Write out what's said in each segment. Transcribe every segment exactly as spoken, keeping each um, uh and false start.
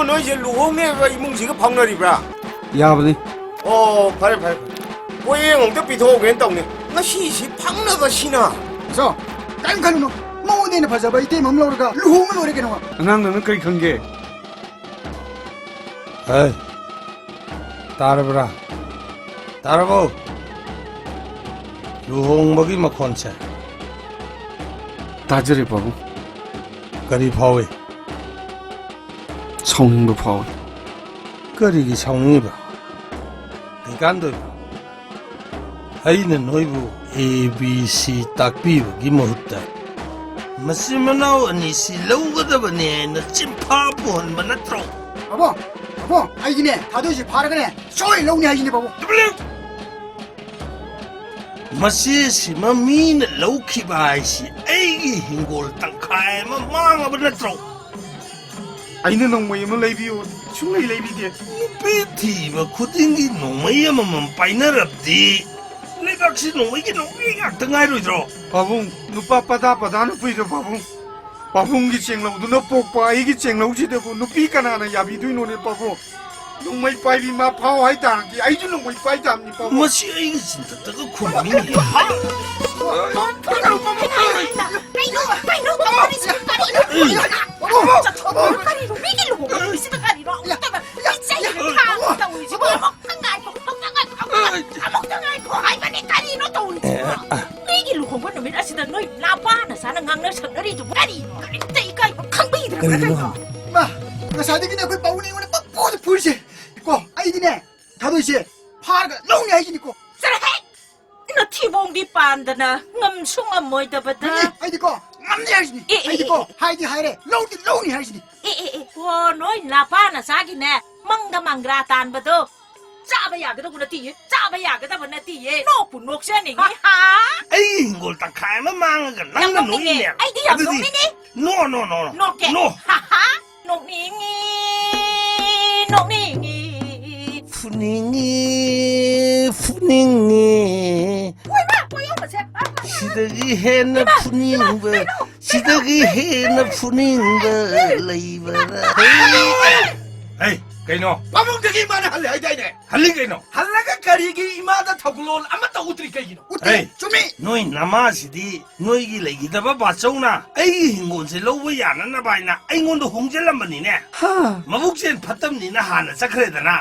ꯅꯣꯏꯁꯦ ꯂꯨꯍꯣꯡꯅꯦꯕ ꯏꯃꯨꯡꯁꯤꯒ ꯐꯥꯎꯅꯔꯤꯕ꯭ꯔꯥ? ꯌꯥꯕꯅꯤ꯫ ꯑꯣ, ꯐꯔꯦ, ꯐꯔꯦ, ꯐꯔꯦ꯫ ꯄꯣꯌꯦꯡ ꯑꯃꯨꯛꯇ ꯄꯤꯊꯣꯛꯍꯧꯒꯦꯅ ꯇꯧꯅꯤ꯫ ꯉꯁꯤꯁꯤ ꯐꯪꯅꯕꯁꯤꯅ꯫ ꯑꯆꯧ, ꯀꯔꯤꯝ ꯈꯜꯂꯨꯅꯨ꯫ ꯃꯉꯣꯟꯗ ꯍꯦꯟꯅ ꯐꯖꯕ ꯏꯇꯩꯃ ꯑꯃ ꯂꯧꯔꯒ ꯂꯨꯍꯣꯡꯉ ꯂꯣꯏꯔꯦ ꯀꯩꯅꯣ꯫ ꯑꯉꯥꯡ ꯅꯪꯅ ꯀꯔꯤ ꯈꯪꯒꯦ? ꯍꯩ, ꯇꯥꯔꯕ꯭ꯔꯥ? ꯇꯥꯔꯕꯣ? ꯂꯨꯍꯣꯡꯕꯒꯤ ꯃꯈꯣꯟꯁꯦ꯫ ꯇꯥꯖꯔꯦ, ꯄꯥꯕꯨꯡ꯫ ꯀꯔꯤ ꯐꯥꯎꯏ? ꯁꯥꯎꯅꯤꯡꯕ ꯐꯥꯎꯏ꯫ ꯀꯔꯤꯒꯤ ꯁꯥꯎꯅꯤꯡꯉꯤꯕ? ꯀꯩꯀꯥꯟꯗꯣꯏꯕ? ꯑꯩꯅ ꯅꯣꯏꯕꯨ ꯑꯦ ꯕꯤ ꯁꯤ ꯇꯥꯛꯄꯤꯕꯒꯤ ꯃꯍꯨꯠꯇ ꯃꯆꯤꯟ ꯃꯅꯥꯎ ꯑꯅꯤꯁꯤ ꯂꯧꯒꯗꯕꯅꯦꯅ ꯆꯤꯟꯐꯥ ꯄꯨꯍꯟꯕ ꯅꯠꯇ꯭ꯔꯣ? ꯄꯥꯕꯨꯡ, ꯄꯥꯕꯨꯡ, ꯑꯩꯒꯤꯅꯦ ꯊꯥꯗꯣꯏꯁꯦ ꯐꯥꯔꯒꯅꯦ ꯁꯣꯏ ꯂꯧꯅꯤ ꯍꯥꯏꯁꯤꯅꯦ, ꯄꯥꯕꯨꯡ꯫ ꯇꯨꯃꯤꯟ ꯂꯩꯌꯨ! ꯃꯆꯦꯁꯤꯃ ꯃꯤꯅ ꯂꯧꯈꯤꯕ ꯍꯥꯏꯁꯤ ꯑꯩꯒꯤ ꯍꯤꯡꯒꯣꯜ ꯇꯪꯈꯥꯏ ꯑꯃ ꯃꯥꯡꯉꯕ ꯅꯠꯇ꯭ꯔꯣ? ꯑꯩꯅ ꯅꯣꯡꯃꯩ ꯑꯃ ꯂꯩꯕꯤꯌꯨ, ꯁꯨꯡꯂꯩ ꯂꯩꯕꯤꯗꯦ꯫ ꯅꯨꯄꯤ ꯊꯤꯕ ꯈꯨꯗꯤꯡꯒꯤ ꯅꯣꯡꯃꯩ ꯑꯃꯃꯝ ꯄꯥꯏꯅꯔꯕꯗꯤ ꯂꯩꯕꯥꯛꯁꯤ ꯅꯣꯡꯃꯩꯒꯤ ꯅꯣꯡꯃꯩ ꯉꯥꯛꯇ ꯉꯥꯏꯔꯣꯏꯗ꯭ꯔꯣ? ꯄꯥꯕꯨꯡ, ꯅꯨꯄꯥ ꯄꯗꯥ ꯄꯗꯥꯅ ꯄꯨꯏꯗꯣ, ꯄꯥꯕꯨꯡ꯫ ꯄꯥꯕꯨꯡꯒꯤ ꯆꯦꯡꯂꯧꯗꯨꯅ ꯄꯣꯛꯄ ꯑꯩꯒꯤ ꯆꯦꯡꯂꯧꯁꯤꯗꯕꯨ ꯅꯨꯄꯤ ꯀꯅꯥꯅ ꯌꯥꯕꯤꯗꯣꯏꯅꯣꯅꯦ, ꯄꯥꯕꯨꯡ? ꯅꯣꯡꯃꯩ ꯄꯥꯏꯕꯤ ꯃꯥ ꯐꯥꯎ ꯍꯥꯏꯇꯥꯔꯗꯤ ꯑꯩꯁꯨ ꯅꯣꯡꯃꯩ ꯄꯥꯏ ꯇꯥꯕꯅꯤ, ꯄꯥꯕꯨꯡ꯫ ꯃꯁꯤ ꯑꯩꯒꯤ ꯆꯤꯟꯊꯛꯇꯒ ꯈꯨꯝꯃꯤꯅꯦ꯫ ꯀꯩꯅꯣ, ꯀꯩꯅꯣ ꯇꯧꯔꯤꯁꯤꯕꯨ? ꯀꯔꯤꯅꯣ? ꯆꯠꯊꯣꯛꯈ꯭ꯔꯣ, ꯀꯔꯤꯅꯣ? ꯃꯤꯒꯤ ꯂꯨꯍꯣꯡꯕ ꯅꯨꯃꯤꯠꯁꯤꯗ ꯀꯔꯤꯅꯣ? ꯑꯃꯨꯛꯇ ꯃꯤꯆꯩ ꯊꯥꯡ ꯇꯧꯔꯤꯁꯤꯕꯨ? ꯑꯃꯨꯛꯇ ꯉꯥꯏꯈꯣ, ꯑꯃꯨꯛꯇ ꯉꯥꯏꯈꯣ, ꯑꯃꯨꯛꯇ ꯉꯥꯏꯈꯣ ꯍꯥꯏꯕꯅꯤ, ꯀꯔꯤꯅꯣ ꯇꯧꯔꯤꯁꯤꯕꯣ? ꯃꯤꯒꯤ ꯂꯨꯍꯣꯡꯕ ꯅꯨꯃꯤꯠ ꯑꯁꯤꯗ ꯅꯣꯏ ꯅꯄꯥ ꯅꯆꯥꯅ ꯉꯥꯡꯅ ꯁꯛꯅꯔꯤꯗꯨꯕꯨ ꯀꯔꯤꯅꯣ? ꯀꯔꯤꯝꯇ ꯏꯀꯥꯏꯕ ꯈꯪꯕꯤꯗ꯭ꯔꯕ꯭ꯔꯥ ꯀꯔꯤꯅꯣ? ꯀꯩꯅꯣ? ꯃꯥ, ꯉꯁꯥꯏꯗꯒꯤꯅꯦ ꯑꯩꯈꯣꯏ ꯄꯥꯕꯨꯡꯅ ꯑꯩꯉꯣꯟꯗ ꯄꯪꯐꯨꯗ ꯐꯨꯔꯤꯁꯦ꯫ ꯀꯣ, ꯑꯩꯗꯤꯅꯦ, ꯊꯥꯗꯣꯏꯁꯦ ꯐꯥꯔꯒ ꯂꯧꯅꯤ ꯍꯥꯏꯁꯤꯅꯤꯀꯣ꯫ ꯆꯠꯂꯍꯦ! ꯅꯊꯤꯕꯣꯡꯗꯤ ꯄꯥꯟꯗꯅ ꯉꯝꯁꯨ ꯉꯝꯃꯣꯏꯗꯕꯗ꯫ ꯉꯝꯅꯤ, ꯑꯩꯗꯤꯀꯣ, ꯉꯝꯅꯤ ꯍꯥꯏꯁꯤꯅꯤ꯫ ꯑꯦ, ꯑꯦ, ꯑꯩꯗꯤꯀꯣ, ꯑꯦ, ꯑꯦ꯫ ꯍꯥꯏꯗꯤ ꯍꯥꯏꯔꯦ, ꯂꯧꯗꯤ ꯂꯧꯅꯤ ꯍꯥꯏꯁꯤꯅꯤ꯫ ꯑꯦ, ꯑꯦ, ꯑꯦ, ꯍꯣ, ꯅꯣꯏ ꯅꯄꯥ ꯅꯆꯥꯒꯤꯅꯦ, ꯃꯪꯗ ꯃꯪꯒ꯭ꯔꯥ ꯇꯥꯟꯕꯗꯣ ꯆꯥꯕ ꯌꯥꯒꯗꯧꯕ ꯅꯠꯇꯤꯌꯦ, ꯆꯥꯕ ꯌꯥꯒꯗꯕ ꯅꯠꯇꯤꯌꯦ꯫ ꯅꯣꯛꯄꯨ ꯅꯣꯛꯆꯅꯤꯡꯉꯤ꯫ ꯍꯥ, ꯍꯥ꯫ ꯑꯩꯒꯤ ꯍꯤꯡꯒꯣꯜ ꯇꯪꯈꯥꯏ ꯑꯃ ꯃꯥꯡꯉꯒ ꯌꯥꯝ ꯅꯪꯅ ꯅꯣꯛꯅꯤꯡꯉꯦ꯫ ꯅꯣꯛꯏꯅꯦ꯫ ꯑꯩꯗꯤ ꯌꯥꯝ ꯑꯗꯨꯗꯤ ꯅꯣꯛꯅꯤꯡꯉꯤ꯫ ꯅꯣ, ꯅꯣ, ꯅꯣ, ꯅꯣ꯫ ꯅꯣꯛꯀꯦ꯫ ꯅꯣ꯫ ꯍꯥ, ꯍꯥ꯫ ꯅꯣꯛꯅꯤꯡꯉꯤ, ꯅꯣꯛꯅꯤꯡꯉꯤ꯫ ꯐꯨꯅꯤꯡꯉꯤ, ꯐꯨꯅꯤꯡꯉꯤ꯫ ꯍꯣꯏ, ꯃꯥ, ꯍꯣꯏ, ꯌꯥꯎꯕꯁꯦ꯫ ꯁꯤꯗꯒꯤ ꯍꯦꯟꯅ ꯏꯃꯥ, ꯐꯨꯅꯤꯡꯕ ꯏꯃꯥ, ꯀꯩꯅꯣ? ꯁꯤꯗꯒꯤ ꯍꯦꯟꯅ ꯐꯨꯅꯤꯡꯕ ꯂꯩꯕ꯭ꯔꯥ? ꯍꯩ, ꯀꯩꯅꯣ? ꯄꯥꯕꯨꯡꯗꯒꯤ ꯏꯃꯥꯅ ꯍꯜꯂꯦ ꯍꯥꯏꯗꯥꯏꯅꯦ? ꯍꯜꯂꯤ ꯀꯩꯅꯣ? ꯍꯜꯂꯒ ꯀꯔꯤꯒꯤ ꯏꯃꯥꯗ ꯊꯧꯒꯜꯂꯣꯟ ꯑꯃꯠꯇ ꯎꯠꯇ꯭ꯔꯤ ꯀꯩꯒꯤꯅꯣ? ꯎꯠꯇꯦ, ꯍꯩ, ꯆꯨꯝꯃꯤ꯫ ꯅꯣꯏ ꯅꯃꯥꯁꯤꯗꯤ ꯅꯣꯏꯒꯤ ꯂꯩꯈꯤꯗꯕ ꯕꯥꯆꯧꯅ ꯑꯩꯒꯤ ꯍꯤꯡꯒꯣꯜꯁꯦ ꯂꯧꯕ ꯌꯥꯅꯅꯕ ꯍꯥꯏꯅ ꯑꯩꯉꯣꯟꯗ ꯍꯣꯡꯖꯜꯂꯝꯕꯅꯤꯅꯦ꯫ ꯍꯥ꯫ ꯃꯕꯨꯛꯆꯦꯜ ꯐꯠꯇꯕꯅꯤꯅ ꯍꯥꯟꯅ ꯆꯠꯈ꯭ꯔꯦꯗꯅ꯫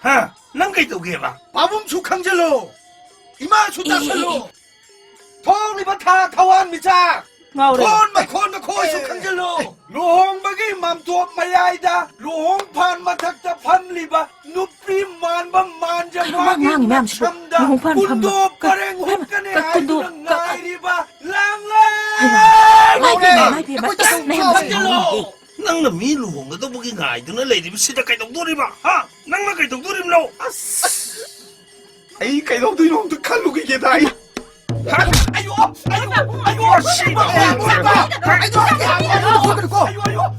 ꯍꯥ? ꯅꯪ ꯀꯩꯗꯧꯒꯦꯕ? ꯄꯥꯕꯨꯡꯁꯨ ꯈꯪꯖꯜꯂꯣ, ꯏꯃꯥꯁꯨ ꯏ, ꯏ, ꯇꯥꯁꯜꯂꯣ꯫ ꯏ꯫ ꯊꯣꯛꯂꯤꯕ ꯊꯥ ꯊꯋꯥꯟ ꯃꯤꯆꯥꯛ, ꯉꯥꯎꯔꯦ꯫ ꯈꯣꯟ ꯃꯈꯣꯟ ꯃꯈꯣꯏꯁꯨ ꯈꯪꯖꯜꯂꯣ꯫ ꯂꯨꯍꯣꯡꯕꯒꯤ ꯃꯥꯝꯇꯣꯞ ꯃꯌꯥꯏꯗ ꯂꯨꯍꯣꯡ ꯐꯥꯟ ꯃꯊꯛꯇ ꯐꯝꯂꯤꯕ ꯅꯨꯄꯤ ꯃꯥꯟꯕ ꯃꯥꯟꯖ ꯀꯩꯅꯣ ꯃꯥ ꯃꯥꯒꯤ ꯉꯥꯡꯉꯤ ꯃꯌꯥꯝꯁꯤꯕꯣ? ꯃꯁꯝꯗ ꯂꯨꯍꯣꯡ ꯐꯥꯟ ꯐꯝꯕ꯫ ꯀꯨꯟꯗꯣ ꯀ-, ꯄꯔꯦꯡ ꯀ-, ꯍꯨꯠꯀꯅꯤ ꯀ-, ꯀꯨꯟꯗꯣ ꯍꯥꯏꯗꯨꯅ ꯀ-, ꯉꯥꯏꯔꯤꯕ ꯂꯥꯡꯂꯩ꯫ ꯍꯩꯃꯥ, ꯏꯃꯥꯏ ꯄꯦꯝꯃ, ꯏꯃꯥꯏ ꯄꯦꯝꯃ, ꯅꯌꯥꯝꯕꯁꯤ ꯉꯥꯎꯔꯦ꯫ ꯅꯪꯅ ꯃꯤ ꯂꯨꯍꯣꯡꯒꯗꯧꯕꯒꯤ ꯉꯥꯏꯗꯨꯅ ꯂꯩꯔꯤꯕꯁꯤꯗ ꯀꯩꯗꯧꯗꯣꯔꯤꯕ? ꯍꯥ? ꯅꯪꯅ ꯀꯩꯗꯧꯗꯣꯔꯤꯕꯅꯣ? ꯑꯁ! ꯑꯩ ꯀꯩꯗꯧꯗꯣꯏꯅꯣ ꯑꯝꯇ ꯈꯜꯂꯨꯈꯤꯒꯦꯗ ꯑꯩ꯫ ꯍꯥ? ꯑꯌꯣ! ꯑꯌꯣ! ꯑꯌꯣ! ꯁꯤ! ꯑꯌꯣ! ꯑꯌꯣ!